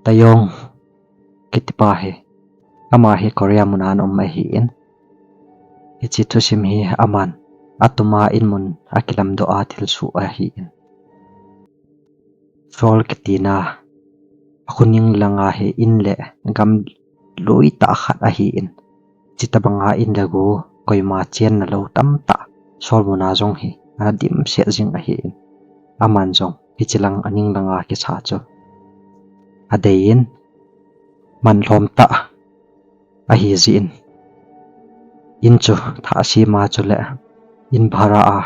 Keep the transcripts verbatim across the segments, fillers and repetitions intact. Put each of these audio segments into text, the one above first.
Tayong kitipa hi, ama hi Korea muna ana um ahin, hiche thusim hi aman atuma in mun akilamdoh a thilsoh ahin. Seoul kitina, akhuning langa hi in le gam lui tah khat ahin, chuti banga in le go, koima chenna lou tamtah Seoul muna jong hi ana dimset jing ahin, aman jong hiche lang aning langa kisa chu adeiyin, manlhom tah ahi jeh in, in chu thah sema chule in bhara a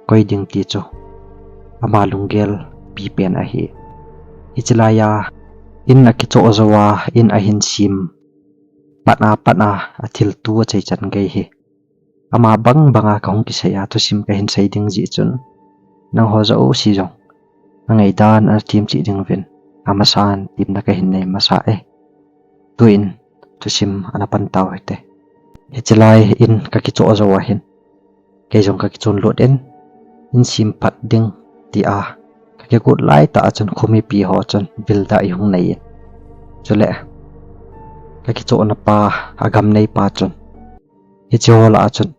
koi ding ti chu ama lunggel pipen ahi. Hiche laiya in akichoh jouva in ahin sem pat a pat a, athilto achaichan gei hi ama bang banga kahung kisei a, thusim kahin sei ding jeh chun, nangho jouse jong angaidan ana themcheh ding uvin, amasan temna kahin nei masa e. Tuin thusim ana pan tau hite. Hiche lai in kakichoh jou ahin, kei jong kakichon lut in, in sem phat ding tia kakigot laitah a chun khomipi ho chun vildah ihung nei in, chule kakichohna pa, agam neipa chun, hiche ho lah a chun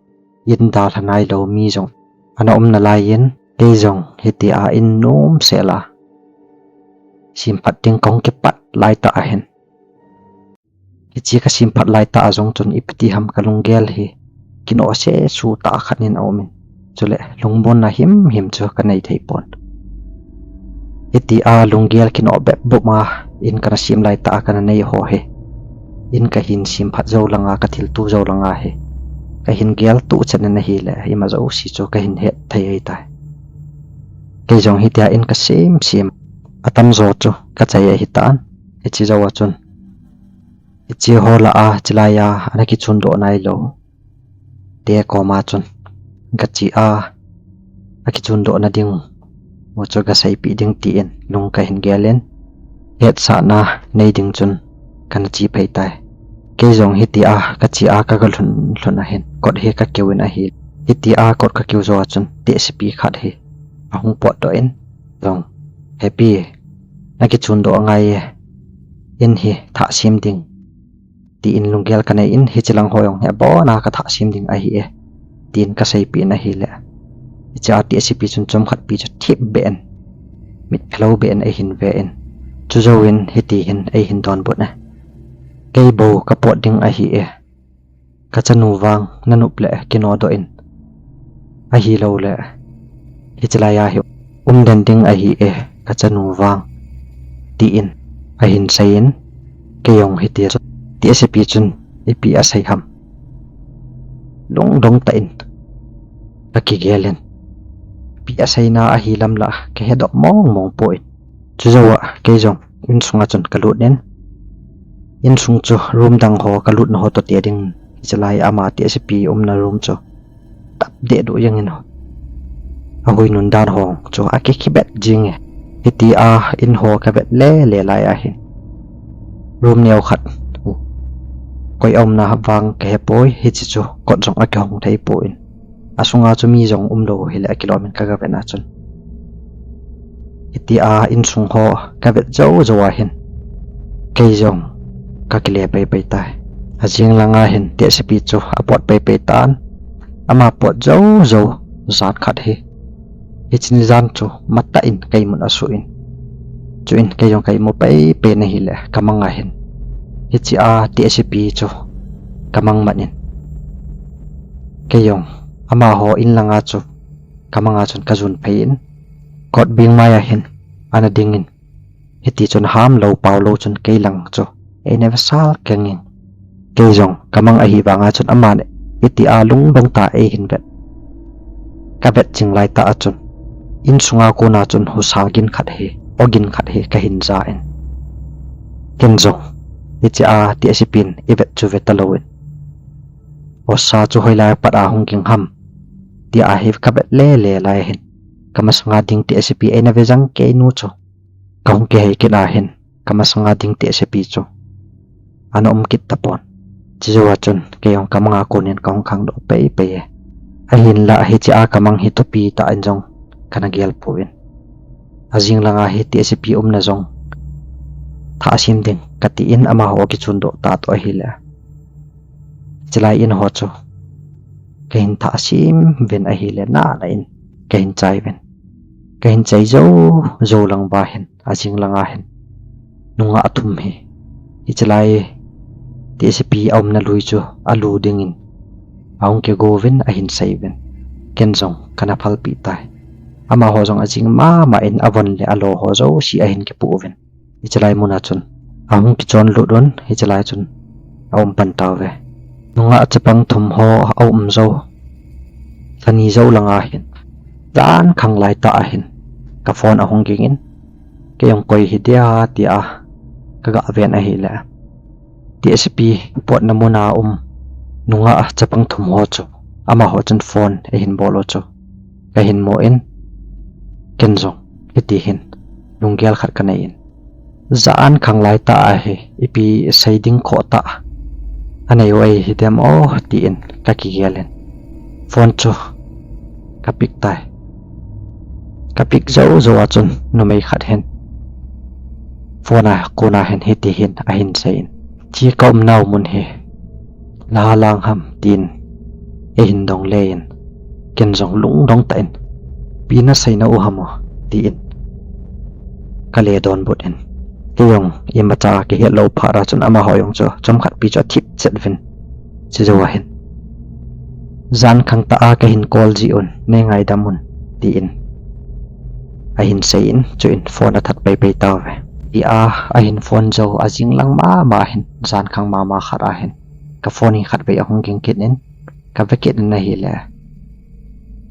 in dalha nailou mi jong ana um nalaiyin, kei jong hitia in nomsel a sem phat ding kahung kipat laitah ahin, hiche kasem phat laitah a jong chun ipiti ham kalunggel hi kinoh sesu tah khat in aumin, chule lungmonna himhim chu kanei theipon. Hitia lunggel kinoh bep bep a in kana sem laitah a kana nei ho hi, in kahin sem phat jou langa, kathilto jou langa hi kahin geltoh chet in ahile, ima jouse chu kahin het thei ahitai. Kei jong hitia in kasem sem, atamjo chu kachai ahitan, hiche jouva chun hiche ho lah a, hiche laiya ana kichondoh nailou te koma chun gache a, akichondohna ding u chu gaseipeh ding tin lung kahin gel in, hetsahna nei ding chun kana che phei tai. Kei jong hitia kache a kaga lhun lhun ahin, kot hi kakeu in ahi. Hitia kot kakeu jou a chun tehsepi khat hi ahung potdoh in, jong, Hepi, nakichondoh angai e, in hi thah sem ding, tin lunggel kanei in, hiche lang ho jong hi abona kathah sem ding ahi e, tin kaseipeh in ahile, hiche a tehsepi chun chomkhatpi chu thipbeh in, mitphelou beh in eihin ve in, chujouvin hitihin eihin donbut e, Kei bou kapot ding ahi e, kachanu vang nanop le kinodoh in, ahiloule hiche laiya hi umden ding ahi e, kachanu vang, tin ahin seiyin, kei jong hitia chu tehsepi chun ipi asei ham lungdong tah in kakigel in, ipi aseina ahi lam lah kahedoh mong mong poi. Chujouva kei jong insunga chun kalut in, insung chu room dang ho kalutna ho toh te ding, hiche lai ama tehsepi umna room chu tapdeh doh jengin, ahuinun dan ho chu akikhibet jenge. Hitia in ho kavet lele lai ahin, room neokhat koi aumna vang kahepoi, hiche chu kot jong akihong theipon, asunga chu mi jong umlou hile akilomin kagavetna chun, hitia insung ho kavet jou jou ahin, kei jong kakile peipei tai. Ajing langa hin tehsepi chu apot peipei tan, ama pot jou jou jan khat hi, hiche ni jan chu matah in keimun asuh in, chuin kei jong kaimu peipei nahile kamanga hin, hichea tehsepi chu kamang mat in, kei jong amaho in langa chu kamanga chun kajon phei in, kot bing maiya hin ana dingin, hitichun hamlou paolou chun kei lang chu eina vesal kengin, kei jong kamang ahivanga chun aman hitia lungdong tah eihin vet. Kavet ching laitah a chun insunga kona chun husa gin khat hi, o gin khat hi kahin ja in, ken jong hichea tehsepin ivet chu ve talouvin, osa chu hoilai pat a hung ging ham tia hi kavet lele lai hin, kamasanga ding tehsepi eina ve jang keinu chu kahung kihei kit ahin, kamasanga ding tehsepi chu ana um kit tapon. Chujouva chun kei jong kamanga konin kahung khangdoh peipei e. Ahinla hichea kamang hi thupi tah in jong kana gelpon, ajing langa hi tehsepi umna jong thah sim ding kati in amaho kichun doh ta toh ahile, chulai in ho chu kahin thah sim uvin ahile, nana in kahin chai uvin. Kahin chai jou jou lang uva hin, ajing langa hin nungah thum hi, hiche lai tehsepi aumna lui chu alu dingin ahung kigo uvin ahin sei uvin. Ken jong kana phalpeh tai. Amaho jong ajing mama in avon le alo ho jouse ahin kipoh uvin. Hiche lai muna chun ahung kichon lut un, hiche lai chun aum pan tauve. Nungah chapang thum ho aum jou, lhani jou langa hin, jan khang laitah ahin ka phone ahung ging in, kei jong koi hi dia tia kaga ven ahile, tehsepi potna muna um nungah chapang thum ho chu amaho chun phone eihin bol u chu kahin mu in, ken jong hiti hin lunggel khat kanei in, jan khang laitah ahi, ipi sei ding khoh tah anei u ahi dem o, tin kakigel in phone chu ka pick tai. Ka pick jou jou a chun numei khat hin phone a kona hin hiti hin ahin sei in, hiche ka umnau mun hi la lang ham, tin eihin dong le in, ken jong lungdong tah in, ipi nasei nau ham o, tin kale donbut in, kei jong imacha kihet lou phat a chun amaho jong chu chomkhat pi chu athip chet uvin, chujou ahin, jan khang tah a kahin call ji un, nei ngaidam un, tin ahin sei in, chuin phone athat peipei tauve. Tia ahin phone jou, ajing lang mama hin, jan khang mama khat ahin ka phone hi khatvei ahung ging kit in, kave kit in ahile,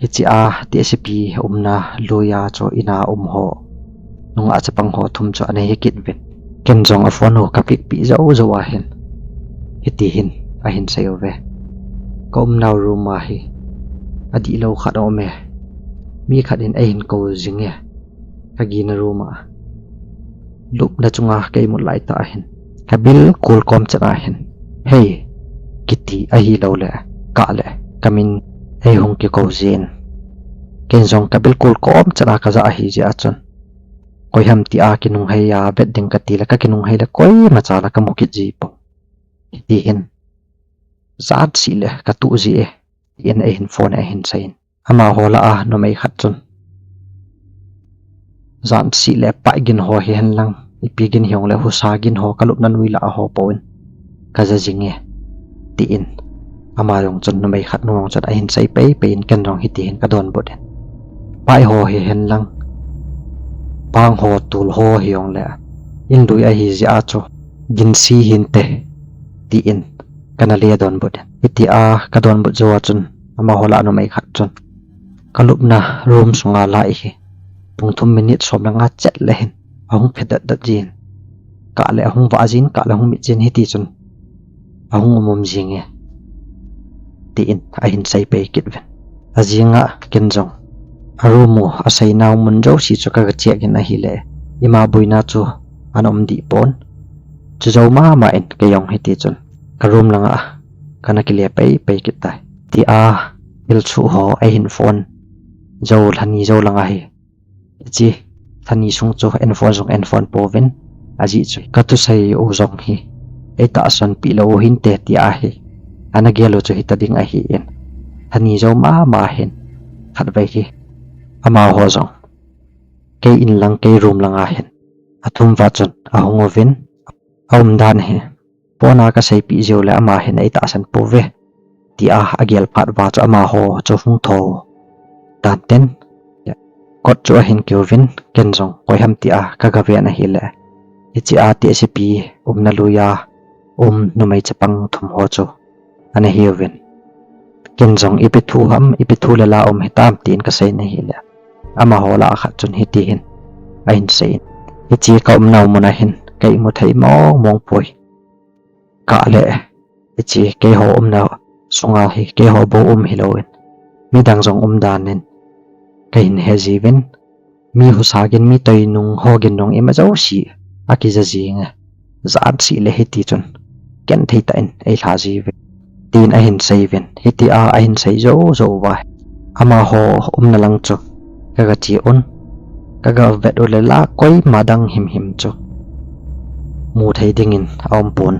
hichea tehsepi umna luia chu ina um ho, nungah chapang ho thum chu ana hi kit uvin. Ken jong aphone u ka pick peh jou jou ahin, hiti hin ahin sei uve, ka umnau room a hi adihlou khat aume, mi khat in eihin kou jinge, kagina room a, lupna chunga ka imut laitah ahin, kabilkul kom chet ahin, hei, kiti ahilouleh, kahle, kamin eihung kikou jin. Ken jong kabilkul kom chet a kajah ahi jeh a chun, koiham tia kinunghei a vet ding katile, kakinunghei le koimacha la kamu kit ji pon. Hiti hin, jatseh le katuh ji e, tin eihin phone ahin sei in, amaho lah a numei khat chun, jatseh le pai gin ho hihen lang, ipi gin hijongle husa gin ho kalupna lui lah a ho pouvin kaja jinge, tin ama jong chun, numei khat nu jong chun ahin sei peipei in, ken jong hiti hin kadonbut in, pai ho hihen lang, pang ho, tul ho hijongle, in lui ahi jeh a chu ginse hinte, tin kana le donbut in, hitia kadonbut jou a chun, amaho lah a numei khat chun kalupna room sunga lah hi pung thum minute som le nga chet le hin ahung phe datdat jin, kahle ahung vah jin, kahle ahung mit jin, hiti chun ahung um um jinge, tin ahin sei pei kit uvin. Ajinga ken jong a room u, aseinau mun jouse chu kaga check in ahile, ima boina chu ana um deh pon. Chujou mama in kei jong hiti chun ka room langa kana kile peipei kit tai. Tia thil chu ho eihin phone jou, lhani jou langa hi, hiche lhani sung chu en phone jong en phone pouvin, ajeh chu kathusei u jong hi eitahsan peh lou u hinte tia hi ana gel u chu hita ding ahin, lhani jou mama hin khatvei hi amaho jong kei in lang, kei room langa hin athum uva chun ahung uvin, aumdan hi phone a kaseipeh jiu le ama hin eitahsan pouve, tia agel phat uva chu amaho chu hung thou tan tin, kot chu ahin kiuvin, ken jong koiham tia kaga ven ahile, hichea tehsepi umna luia um numei chapang thum ho chu ana hiuvin. Ken jong ipi thu ham, ipi thu le la um hitam tin kasei in ahile, amaho lah a khat chun hiti hin ahin sei in, hiche ka umnau muna hin ka imu thei mong mong poi. Kahle, hiche keiho umna sunga hi keiho bou um hilouvin, midang jong umdan in kahin he jiuvin, mi husa gin, mi toinung ho gin jong ima jouse akija jinge, jatseh le hiti chun genthei tah in eilha jiuve, tin ahin seiuvin. Hitia ahin sei jou jou uva, amaho umna lang chu kaga che un, kaga vet u le la koima dang himhim chu mu thei dingin a um pon.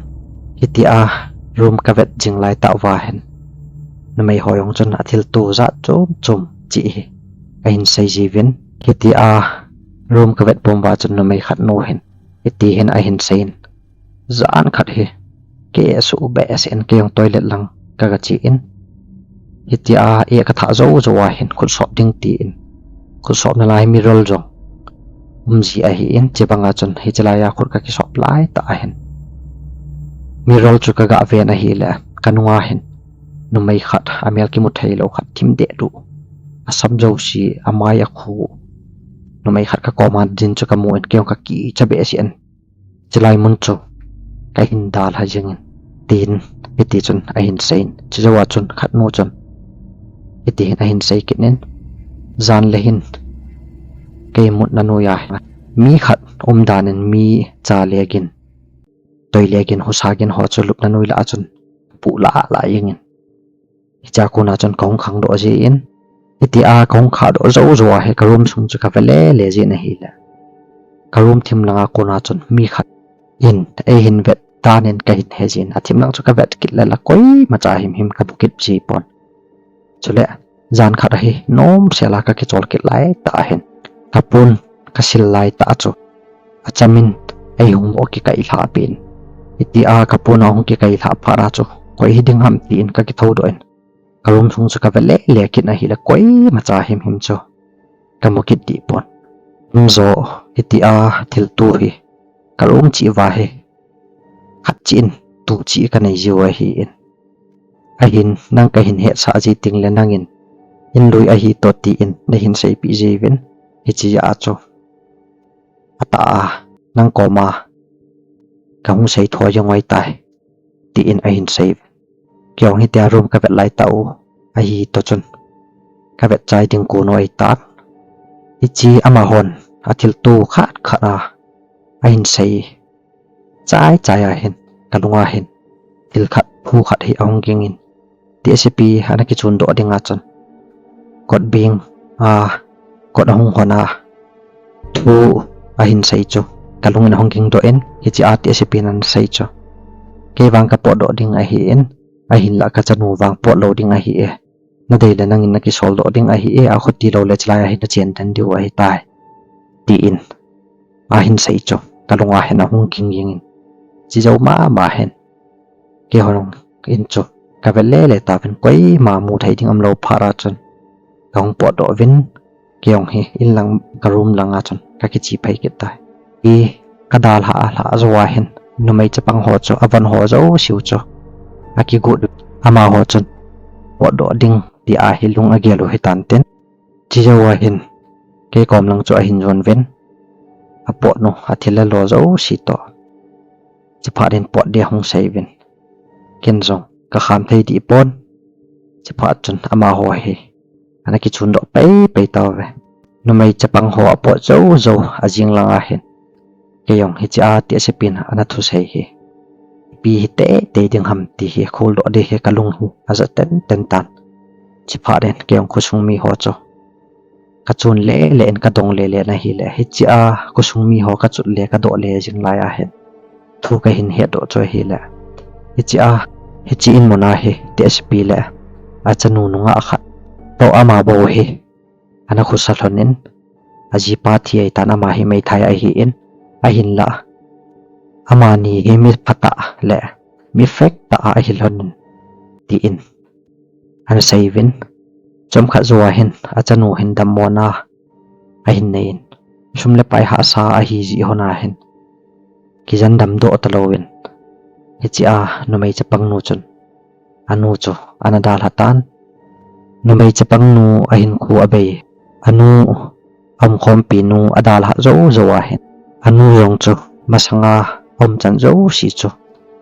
Hitia room ka vet jing lai tah uva hin numei ho jong chun a thilto jat chom chom chih hi ahin sei jiuvin. Hitia room ka vet pum uva chun numei khat nu hin hiti hin ahin seiyin, jan khat hi kei asuh behseh in kei jong toilet lang ka ga che in, hitia eh ka thah jou jou a hin khut sop ding tin, khut sopna lai mirror jong um ji ahin, chubang a chun hiche lai a khut ka kisop lai tah ahin mirror chu ka ga ven ahile, ka nunga hin numei khat, a mel kimu thei lou khat, thim deh duh, a sam jouse, a mai a khu, numei khat ka koma ding chu ka mun, kei jong ka kicha behseh in, chulai mun chu ka hin dalha jingin, tin hiti chun ahin seiyin. Chujou a chun khat nu chun hiti hin ahin sei kit in, jan le hin kei mutna noiya mi khat um dan in mi cha le gin, toi le gin, husa gin ho chu lupna noi lah a chun puh lah lah jingin, hichea kona chun ka hung khang doh jin, hitia ka hung khah doh jou jou a hi ka room sung chu ka ve le le jin ahile, ka room thim langa kona chun mi khat in eihin vet dan in ka hin he jin, a thim lang chu ka vet kit le la koima cha him him ka bu kit ji pon. Chule jan khat ahi, nom sela ka kichol kit lai tah ahin, ka pon ka sil lai tah chu achamin ei hung mo kikai lha pin. Hitia ka pon a hung kikai lha phat a chu koi hi ding ham tin ka kithou doh in, ka room sung chu ka ve le le kit ahile koima cha him him chu ka mu kit dih pon. Umjo, hitia thilto hi ka room cheh uva hi khat cheh in tu cheh ka nei jiu ahin, ahin nang ka hin hetsah ji teng le nangin in lui ahi toh tin na hin seipeh jiuvin, hiche a chu atah a nang koma ka hung sei tho jeng u ahitai, tin ahin sei. Kei jong hitia room ka vet lai tah u ahi toh chun ka vet chai ding kon u ahitan. Hiche amahon a thilto khat khat a ahin sei chai chai a hin ka lunga hin thil khat, thu khat hi ahung gingin, T S P ana kichun doh ding a chun kot beng a, kot ahung hon a thu ahin sei chu ka lungin ahung ging doh in, hiche a T S P in ana sei chu kei vang ka pot doh ding ahin, ahinlah ka chanu vang pot lou ding ahi e. Na dei le nangin na kisol doh ding ahi e, a khuti lou le chulai a hin na chen den diu ahitai, tin ahin sei chu ka lunga hin ahung ging ging in, chujou mama hin kei hon in chu ka vet le le tauvin, koima mu thei ding umlou phat a chun ka hung pot doh uvin, kei jong hi in lang, ka room langa chun ka kiche phei kit tai. I ka dalha lha jou a hin numei chapang ho chu, avon ho jouse u chu akigot, amaho chun pot doh ding tia hi lung agel u hitan tin. Chujou a hin kei kom lang chu ahin jon uvin, apot u, athil alo jouse toh. Chuphat in pot ding ahung sei uvin, ken jong ka kham thei dih pon. Chuphat chun amaho hi ana kichun doh pei pei tauve. Numei chapang ho apot jou jou ajing langa hin kei jong hiche a T S P in ana thusei hi ipi hi tei tei ding ham ti hi khol doh ding hi ka lung hi aja ten ten tan. Chuphat in kei jong khosung mi ho chu ka chun le le in ka dong le le in ahile, hiche a khosung mi ho ka chut le ka doh le jing lai a hin thu ka hin het doh chu ahile, hiche a, hiche in mun a hi T S P le achanu nungah khat toh ama bou hi ana khosa lhon in, ajipa thi ahitan, ama hi meithai ahin, ahinlah amani hi mi phatah le mi fektah ahi lhon in, tin ana sei uvin. Chomkhat jou a hin achanu hin dammo na ahin nei in, sum le pai hahsa ahi jeh hon a hin kijen dam doh talouvin, hiche a numei chapang nu chun anu chu ana dalha tan. Numei chapang nu ahinkho abei, anu aumkhompi nu adalhah jou jou a hin, anu jong chu masanga aumchan jouse chu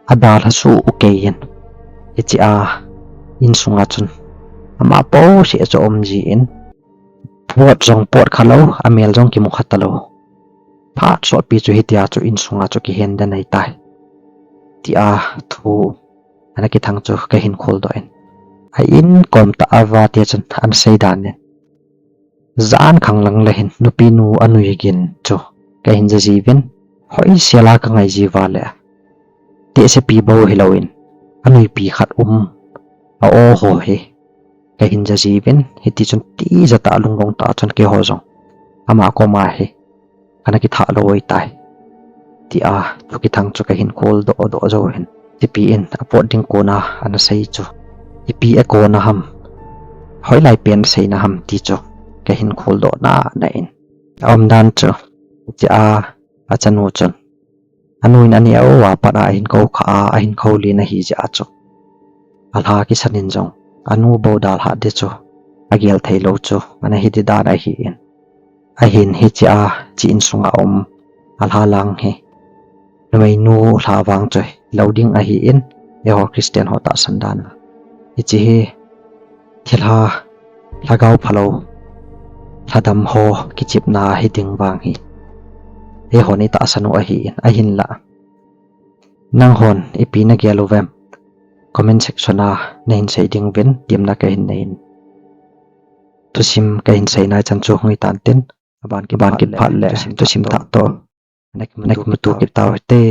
adalha soh u kei in, hiche a insunga chun ama pouseh chu aum jin, pot jong pot khalou, amel jong kimu kha talou. Phat sotpi chu hitia chu insunga chu kihen den ahitai, tia thu ana kithang chu ka hin khol doh in, a in kom tah a vate chun ana sei dan in, jan khang lang le hin nupi nu anui gin chu ka hin ja jiuvin, Hoisel a kangai jiuva le, tehsepi bou hilouvin, anuipi khat um, a-o ho hi kahin ja jiuvin, hitichun tijat a lunglhai tah chun keiho jong ama koma hi kana kithah lou ahitai, tia Thukithang chu kahin kholdoh doh jou hin, Chipi in apot ding kona ana sei chu ipi akona ham, hoilai pen aseina ham ti chu kahin kholdoh nana in, aumdan chu, hichea achanu chun, anu in aneo a pat a ahin kou kha a, ahin khoulen ahi jeh a chu, alha kisan in jong anu bou dalhah ding chu agel theilou chu ana hi ding dan ahin, ahin hichea, hiche insunga um alha lang hi numeinu lha vang chu hilou ding ahin, eiho Christian ho tahsan dan a, hiche hi thilha, lhagao phalou, lhadam ho kichepna hiding vang hi eihon itahsan u ahin, ahinla nanghon ipi nagel uvem, comment section a nahin sei dinguvin temna kahin nei in, thusim kahin sei nai chan chu hung hitan tin, aban kit phat le thusim thah toh nakimuto kit tau hite.